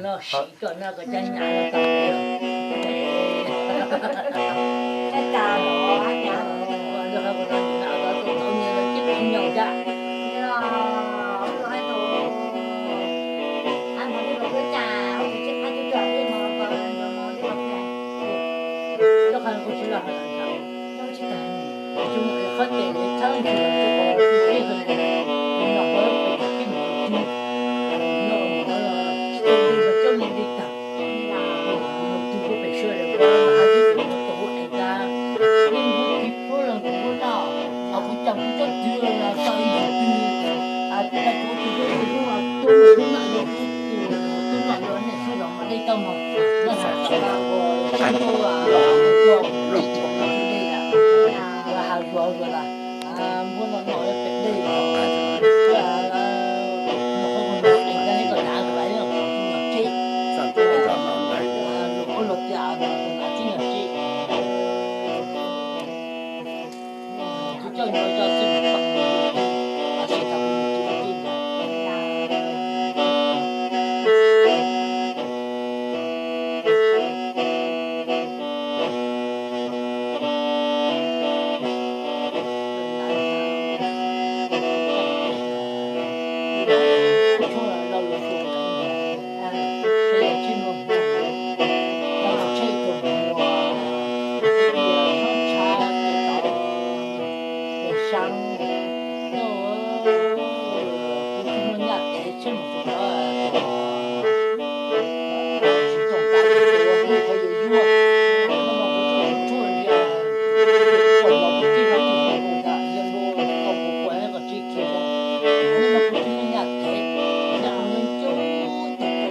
Los sim koj no kom cov nyab no tau pem. Cov nyab no tau tau nyias los cib qhov nyaum cas. Cov qhov kuv tsis los hais lawm ntag. Tsis muaj qhov ces txhawb ntsis los tsis pom tib qhov, nws los qhov pem cib mus tus twg, nws los qhov tsis tau li los coob li li tag. Tus kuv pem sua lawm kuv mas hais tib tus tus ev tas, ib hnub ib hnub los kuv kuj noj, hos kuv coj kuv cov twg los tau ib tus twg, tib tas kuv tus twg tus twg los tub mus tub noj yuav tub tus, tub noj yuav nej xub los mas dej tau mog, nej hais tau ua sib tub los ua dej los, ua hav zuag zuag los, npuab no no pem dej los, nws qhov mus no es cov neb kom dav kom dav los nyuag tseb, luag ua luag tias kom dav tseb nyuag tseb. Kuv coj nyuag coj xwb, tab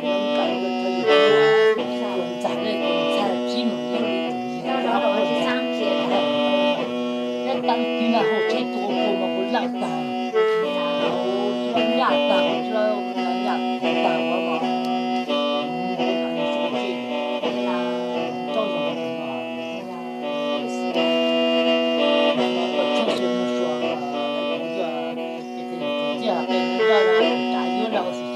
sis tau kuv tus ntawd. Nyob tag kis na hauv tsheb tus ua pus mas kuv laj tag, tsis laj nyaj tag, tsis laj nyaj tag ua mas, mus ua tau nws tso tseg, tau zoo no, tau tsheb xwb mus xyuas, kuv yog ces tus tiag peb tus yog los tsav yuav los xwb.